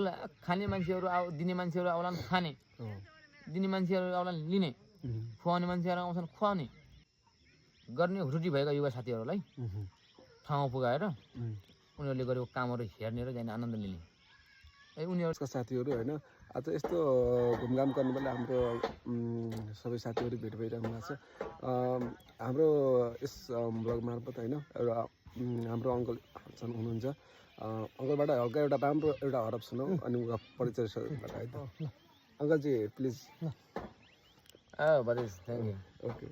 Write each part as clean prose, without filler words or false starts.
खाने मान्छेहरू दिने मान्छेहरू आउलान् खाने, दिने मान्छेहरू आउलान् लिने, खुवाउने मान्छेहरू आउँछन् खुवाउने गर्ने हुटुटी भएका युवा साथीहरूलाई ठाउँमा पुगाएर उनीहरूले गरेको कामहरू हेर्ने र जाने आनन्द लिने उनीहरूका साथीहरू होइन। आज यस्तो घुमघाम गर्नु बेला हाम्रो सबै साथीहरू भेट भइरहनु भएको छ। हाम्रो यस ब्लग मार्फत होइन एउटा हाम्रो अङ्कल छन् हुनुहुन्छ, अङ्कलबाट हल्का एउटा राम्रो एउटा हरफ सुनौ अनि उहाँको परिचय है त। अङ्कलजी प्लिज। भतिज थ्याङ्क यू। ओके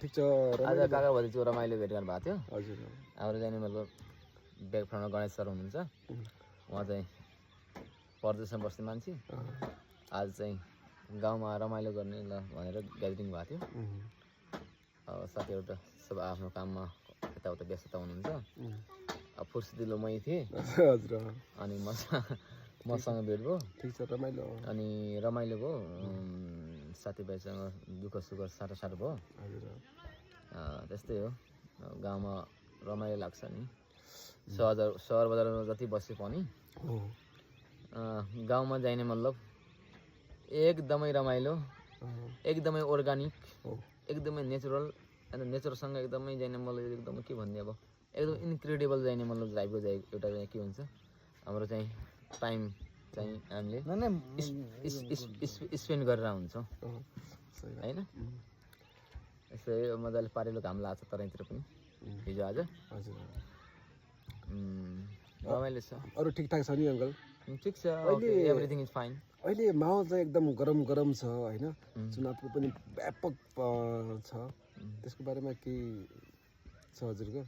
ठिक छ। आज काका भतिजको रमाइलो भेट गर्नु भएको थियो। हजुर हाम्रो जाने मतलब ब्याक फ्रन्टमा गणेश सर हुनुहुन्छ, उहाँ चाहिँ परदेशमा बस्ने मान्छे, आज चाहिँ गाउँमा रमाइलो गर्ने ल भनेर ग्यादरिङ भएको थियो। अब साथीहरू त सब आफ्नो काममा यताउता व्यस्तता हुनुहुन्छ। अब फुर्सदिलो मै थिएँ अनि मसँग भेट भयो। ठिक छ रमाइलो अनि रमाइलो भयो, साथीभाइसँग दुःख सुख साटासाट भयो। त्यस्तै हो, गाउँमा रमाइलो लाग्छ नि। सहर बजारमा जति बसे पनि गाउँमा जाने मतलब एकदमै रमाइलो, एकदमै अर्ग्यानिक, एकदमै नेचुरल, अन्त नेचरसँग एकदमै जाने मतलब एकदमै के भन्ने अब एकदम इन्क्रेडिबल जाने मतलब लाइफको एउटा चाहिँ के हुन्छ हाम्रो चाहिँ टाइम चाहिँ हामीले स्पेन्ड गरेर हुन्छौँ होइन। यस्तै मजाले पारेलो घाम लाग्छ तराईतिर पनि हिजो आज। रमाइलो छ। अरू ठिकठाक छ नि अङ्कल? ठिक छ, एभ्रिथिङ इज फाइन। अहिले माहौल चाहिँ एकदम गरम गरम छ होइन, चुनावको पनि व्यापक छ, त्यसको बारेमा के छ हजुरको?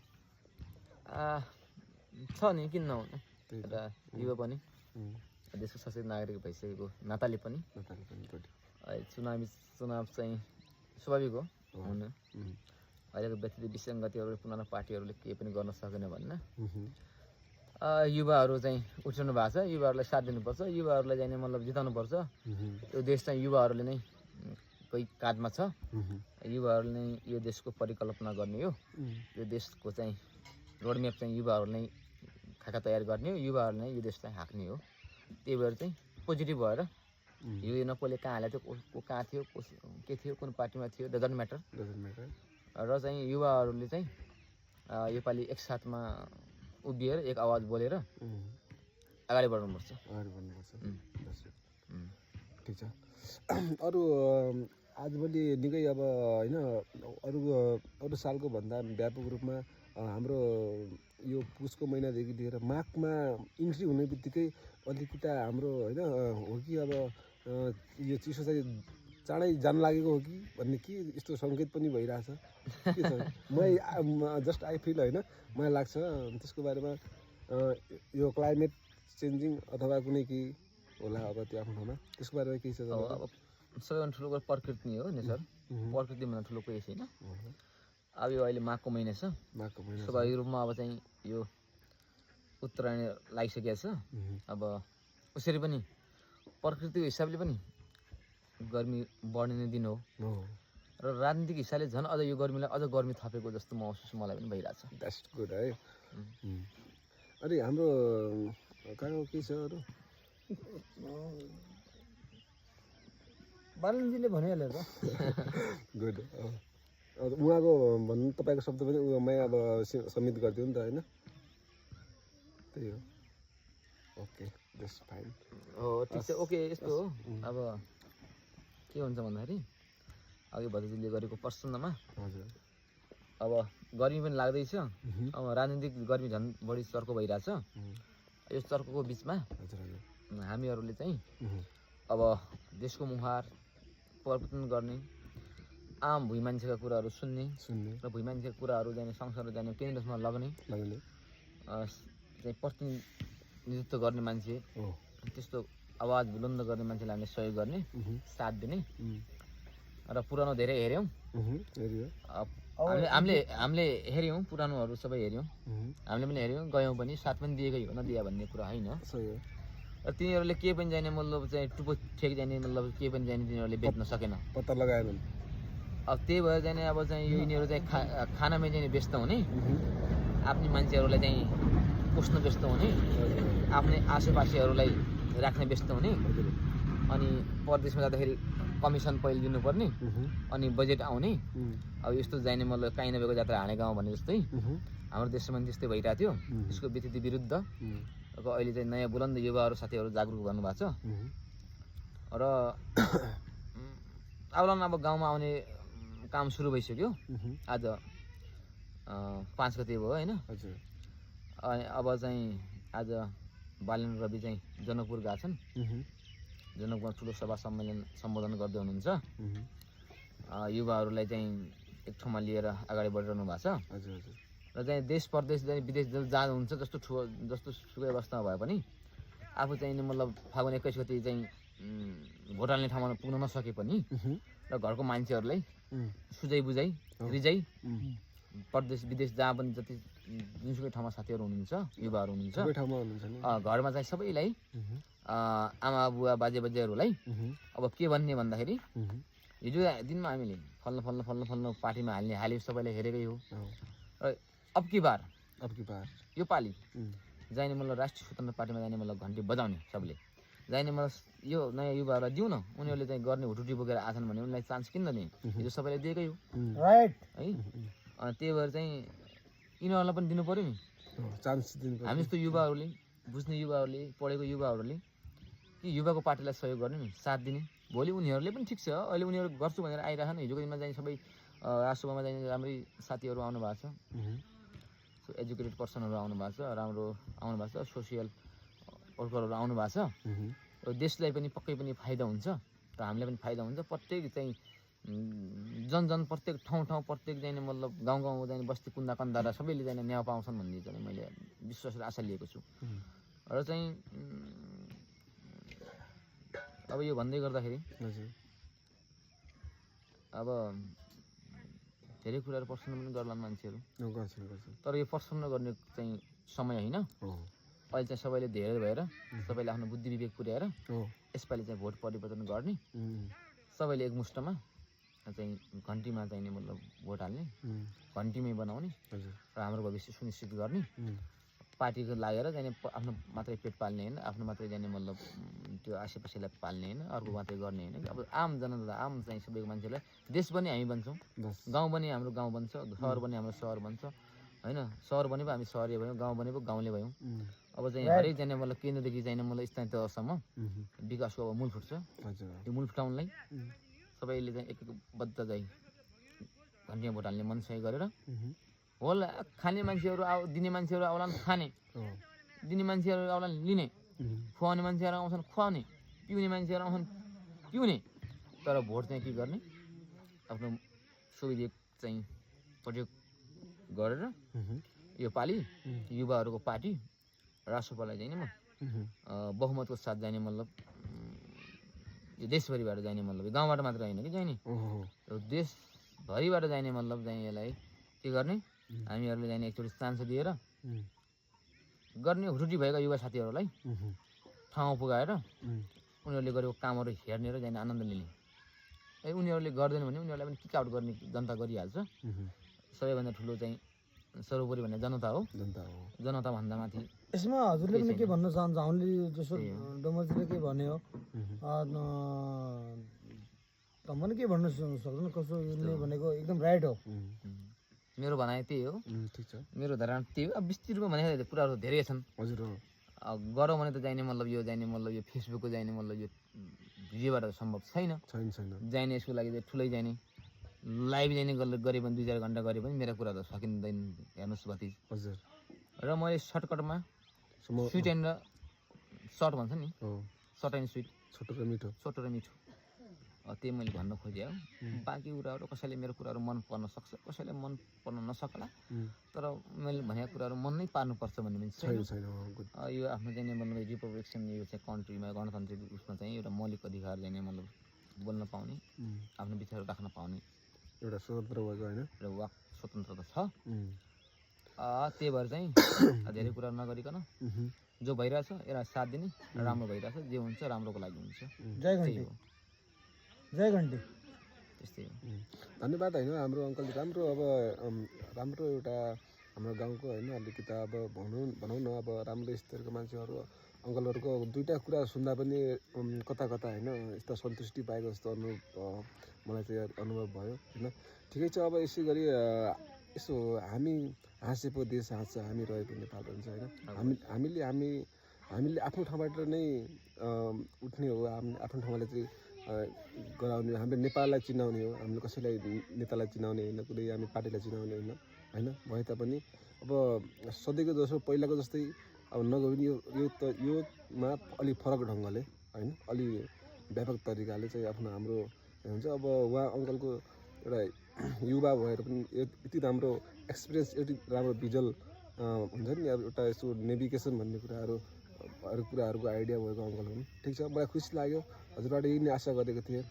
छ नि, किन नहुनु। एउटा युवा पनि देशको सचेत नागरिक भइसकेको नाताले पनि चुनाव चाहिँ स्वाभाविक हो हुन। अहिलेको व्यक्ति विसङ्गतिहरू पुरानो पार्टीहरूले केही पनि गर्न सकेन भन्न युवाहरू चाहिँ उठ्नु भएको छ। युवाहरूलाई साथ दिनुपर्छ, युवाहरूलाई चाहिँ मतलब जिताउनुपर्छ। यो देश चाहिँ युवाहरूले नै कोही काँधमा छ। युवाहरूले नै यो देशको परिकल्पना गर्ने हो। यो देशको चाहिँ रोडम्याप चाहिँ युवाहरूले नै खाका तयार गर्ने हो। युवाहरूले नै यो देशलाई हाँक्ने हो। त्यही भएर चाहिँ पोजिटिभ भएर यो नकोले कहाँ हालेको थियो, को कहाँ थियो, के थियो, कुन पार्टीमा थियो, डजन्ट म्याटर। र चाहिँ युवाहरूले चाहिँ योपालि एकसाथमा उभिएर एक आवाज बोलेर अगाडि बढ्नुपर्छ। ठिक छ। अरू आजभोलि निकै अब होइन अरू सालको भन्दा व्यापक रूपमा हाम्रो यो पुसको महिनादेखि लिएर माघमा इन्ट्री हुने बित्तिकै अलिकति हाम्रो होइन हो कि अब यो चिसो चाहिँ चाँडै जान लागेको हो कि भन्ने के यस्तो सङ्केत पनि भइरहेछ के छ? जस्ट आई फिल होइन, मलाई लाग्छ त्यसको बारेमा यो क्लाइमेट चेन्जिङ अथवा कुनै केही होला अब त्यो आफ्नो ठाउँमा, त्यसको बारेमा केही छ? अब सबैभन्दा ठुलो कुरो प्रकृति नै हो, नेचर। प्रकृतिभन्दा ठुलो कोही छैन। अब यो अहिले माघको महिना छ, स्वाभाविक रूपमा अब चाहिँ यो उत्तरायण लागिसकेको छ। अब उसरी पनि प्रकृतिको हिसाबले पनि गर्मी बढ्ने दिन हो र राजनीतिक हिसाबले झन् अझ यो गर्मीलाई अझ गर्मी थपेको जस्तो महसुस मलाई पनि भइरहेछ। द्याट्स गुड है। अनि हाम्रो कहाँ के छ अरू? बालनजीले भनिहाल्यो त। गुड। उहाँको भन्नु तपाईँको शब्द पनि उहाँमै अब समित गरिदियो नि त होइन? त्यही हो। ओके जस्ट फाइन हो, ठिक छ। ओके यस्तो हो, अब के हुन्छ भन्दाखेरि अघि भतिजीले गरेको प्रश्नमा अब गर्मी पनि लाग्दैछ। अब राजनीतिक गर्मी झन् बढी चर्को भइरहेछ। यो चर्कोको बिचमा हामीहरूले चाहिँ अब देशको मुहार परिवर्तन गर्ने, आम भुइँ मान्छेका कुराहरू सुन्ने र भुइँ मान्छेका कुराहरू जाने संसार जाने केन्द्रमा लग्ने चाहिँ प्रतिनिधित्व गर्ने मान्छे, त्यस्तो आवाज बुलन्द गर्ने मान्छेलाई हामीले सहयोग गर्ने, साथ दिने। र पुरानो धेरै हेऱ्यौँ, हामीले हेऱ्यौँ, पुरानोहरू सबै हेऱ्यौँ, हामीले पनि हेऱ्यौँ, गयौँ पनि, साथ पनि दिएकै हो, नदिए भन्ने कुरा होइन। र तिनीहरूले के पनि जाने मतलब चाहिँ टुप्पो ठेक जाने मतलब के पनि जाने तिनीहरूले बेच्न सकेन, पत्ता लगाएन। अब त्यही भएर जाने अब चाहिँ यो यिनीहरू चाहिँ खानामै चाहिँ व्यस्त हुने, आफ्नै मान्छेहरूलाई चाहिँ पुस्न व्यस्त हुने, आफ्नै आसेपासेहरूलाई राख्ने व्यस्त हुने, हजुर अनि परदेशमा जाँदाखेरि कमिसन पहिले दिनुपर्ने, अनि बजेट आउने। अब यस्तो जाने मतलब काहीँ नभएको जात्रा हाँडे गाउँ भने जस्तै हाम्रो देशमा पनि त्यस्तै भइरहेको थियो। त्यसको व्यतिथि विरुद्ध अब अहिले चाहिँ नयाँ बुलन्द युवाहरू साथीहरू जागरुक गर्नुभएको छ। र आउलान अब गाउँमा आउने काम सुरु भइसक्यो। आज 5 गते भयो होइन। हजुर अनि अब चाहिँ आज बालेन्द्र रवि चाहिँ जनकपुर गएको छन्। जनकपुरमा ठुलो सभा सम्मेलन सम्बोधन गर्दै हुनुहुन्छ। युवाहरूलाई चाहिँ एक ठाउँमा लिएर अगाडि बढिरहनु भएको छ। हजुर हजुर र चाहिँ देश परदेश चाहिँ विदेश जानुहुन्छ जस्तो सुकै अवस्थामा भए पनि आफू चाहिँ मतलब फागुन 21 गति चाहिँ भोट हाल्ने ठाउँमा पुग्न नसके पनि र घरको मान्छेहरूलाई सुझाइ बुझाइ रिजाइ परदेश विदेश जहाँ पनि जति जुनसुकै ठाउँमा साथीहरू हुनुहुन्छ, युवाहरू हुनुहुन्छ, घरमा चाहिँ सबैलाई आमा बुवा बाजे बजेहरूलाई अब के भन्ने भन्दाखेरि हिजो दिनमा हामीले फल्न पार्टीमा हाल्यो, सबैलाई हेरेकै हो। र अब की बार यो पालि जाने मतलब राष्ट्रिय स्वतन्त्र पार्टीमा जाने मतलब घन्टी बजाउने सबले जाने मतलब यो नयाँ युवाहरूलाई दिउँ न, उनीहरूले चाहिँ गर्ने हुटुटी बोकेर आछन् भने उनीहरूलाई चान्स किन दिने? हिजो सबैले दिएकै हो, राइट है। अनि त्यही भएर चाहिँ यिनीहरूलाई पनि दिनु पऱ्यो नि चान्स दिनु पर्यो। हामी जस्तो युवाहरूले, बुझ्ने युवाहरूले, पढेको युवाहरूले कि युवाको पार्टीलाई सहयोग गर्ने नि, साथ दिने। भोलि उनीहरूले पनि ठिक छ, अहिले उनीहरू गर्छु भनेर आइरहेछन्। हिजोको दिनमा चाहिँ सबै राजसभामा चाहिँ राम्रै साथीहरू आउनु भएको छ, सो एजुकेटेड पर्सनहरू आउनु भएको छ, राम्रो आउनु भएको छ, सोसियल वर्करहरू आउनु भएको छ। र देशलाई पनि पक्कै पनि फाइदा हुन्छ र हामीलाई पनि फाइदा हुन्छ। प्रत्येक चाहिँ जन प्रत्येक ठाउँ प्रत्येक चाहिँ मतलब गाउँ चाहिँ बस्ती कुन्दा कन्दा र सबैले चाहिँ न्याय पाउँछन् भन्ने चाहिँ मैले विश्वास र आशा लिएको छु। र चाहिँ अब यो भन्दै गर्दाखेरि अब धेरै कुराहरू प्रश्न पनि गर्लान् मान्छेहरू, तर यो प्रश्न गर्ने चाहिँ समय होइन। अहिले चाहिँ सबैले धेरै भएर सबैले आफ्नो बुद्धि विवेक पुर्याएर यसपालि चाहिँ भोट परिवर्तन गर्ने, सबैले एकमुष्टमा चाहिँ घन्टीमा चाहिँ मतलब भोट हाल्ने, घन्टीमै बनाउने र हाम्रो भविष्य सुनिश्चित गर्ने। पार्टीको लागेर जाने आफ्नो मात्रै पेट पाल्ने होइन, आफ्नो मात्रै जाने मतलब त्यो आसेपासेलाई पाल्ने होइन, अर्को मात्रै गर्ने होइन। अब आम जनता, आम चाहिँ सबैको मान्छेलाई देश पनि हामी बन्छौँ, गाउँ पनि हाम्रो गाउँ बन्छ, सहर पनि हाम्रो सहर बन्छ होइन। सहर बनेको हामी सहरै भयौँ, गाउँ बनेको गाउँले भयौँ। अब चाहिँ हरेक जाने मतलब केन्द्रदेखि जाने मतलब स्थानीय तहसम्म विकासको अब मूल फुट्छ। यो मूल फुटाउनलाई सबैले चाहिँ एकबद्ध चाहिँ घन्टीमा भोट हाल्ने मनसाय गरेर होला। खाने मान्छेहरू दिने मान्छेहरू आउलान् खाने, दिने मान्छेहरू आउलान् लिने, खुवाउने मान्छेहरू आउँछन् खुवाउने, पिउने मान्छेहरू आउँछन् पिउने। तर भोट चाहिँ के गर्ने, आफ्नो सुविवेक चाहिँ प्रयोग गरेर यो पालि युवाहरूको पार्टी राष्ट्रपालाई जाने म बहुमतको साथ जाने मतलब यो देशभरिबाट जाने मतलब गाउँबाट मात्र होइन कि जाने, देशभरिबाट जाने मतलब चाहिँ यसलाई के गर्ने, हामीहरूले जाने एकचोटि चान्स दिएर गर्ने हुटुटी भएका युवा साथीहरूलाई ठाउँमा पुगाएर उनीहरूले गरेको कामहरू हेर्ने र जाने आनन्द लिने। उनीहरूले गर्दैन भने उनीहरूलाई पनि किक आउट गर्ने जनता गरिहाल्छ। सबैभन्दा ठुलो चाहिँ सर्वोपरि भन्ने जनता हो, जनता भन्दा माथि। यसमा हजुरले पनि के भन्न चाहन्छ? हामीले जसो डमर्जीले के भने हो, पनि के भन्न सक्दैन, कसो यसले भनेको एकदम राइट हो। मेरो भनाइ त्यही हो, ठिक छ, मेरो धारणा त्यही हो। अब विस्तृत रूपमा भनेको कुराहरू धेरै छन्। हजुर गरौँ भने त जाने मतलब यो जाने मतलब यो फेसबुकको जाने मतलब यो भिडियोबाट सम्भव छैन। जाने यसको लागि चाहिँ ठुलै जाने लाइभ जाने गरे पनि 2-4 घन्टा गरे पनि मेरो कुरा त सकिँदैन। हेर्नुहोस् भतिज, हजुर। र मैले सर्टकटमा स्विट एन्ड सर्ट भन्छ नि, सर्ट एन्ड स्विट, छोटो र मिठो त्यही मैले भन्न खोजेँ हो। बाँकी कुराहरू कसैले मेरो कुराहरू मन पर्न सक्छ, कसैले मन पर्न नसक्ला, तर मैले भनेको कुराहरू मन नै पार्नुपर्छ भन्ने पनि छैन। यो आफ्नो चाहिँ मतलब रिपब्लिकन यो चाहिँ कन्ट्रीमा गणतान्त्रिक उसमा चाहिँ एउटा मौलिक अधिकार चाहिँ मतलब बोल्न पाउने, आफ्नो विचारहरू राख्न पाउने एउटा स्वतन्त्र भएको होइन, र वाक स्वतन्त्रता छ। त्यही भएर चाहिँ धेरै कुरा नगरिकन जो भइरहेछ यसलाई साथ दिने, राम्रो भइरहेछ, जे हुन्छ राम्रोको लागि हुन्छ। जय घन्टी। त्यस्तै हो। धन्यवाद होइन हाम्रो अङ्कल, राम्रो अब राम्रो एउटा हाम्रो गाउँको होइन अलिकति अब भनौँ न अब राम्रो स्तरको मान्छेहरू अङ्कलहरूको दुईवटा कुरा सुन्दा पनि कता कता होइन यस्तो सन्तुष्टि पाएको जस्तो मलाई चाहिँ अनुभव भयो होइन। ठिकै छ, अब यसै गरी यसो हामी हाँसे पो देश हाँस्छ, हामी रहेको नेपाल भन्छ होइन। हामीले आफ्नो ठाउँबाट नै उठ्ने हो, आफ्नो ठाउँलाई चाहिँ गराउने हो, हाम्रो नेपाललाई चिनाउने हो, हामीले कसैलाई नेतालाई चिनाउने होइन, कुनै हामी पार्टीलाई चिनाउने होइन भए तापनि अब सधैँको जस्तो पहिलाको जस्तै अब नगयो भने योमा अलिक फरक ढङ्गले होइन, अलि व्यापक तरिकाले चाहिँ आफ्नो हाम्रो हुन्छ। अब उहाँ अङ्कलको एउटा युवा भएर पनि यति राम्रो एक्सपिरियन्स, यति राम्रो भिजुअल हुन्छ नि, अब एउटा यस्तो नेभिगेसन भन्ने कुराहरूको आइडिया भएको अङ्कल हुन्। ठिक छ, मलाई खुसी लाग्यो, हजुरबाट यही नै आशा गरेको थिएँ।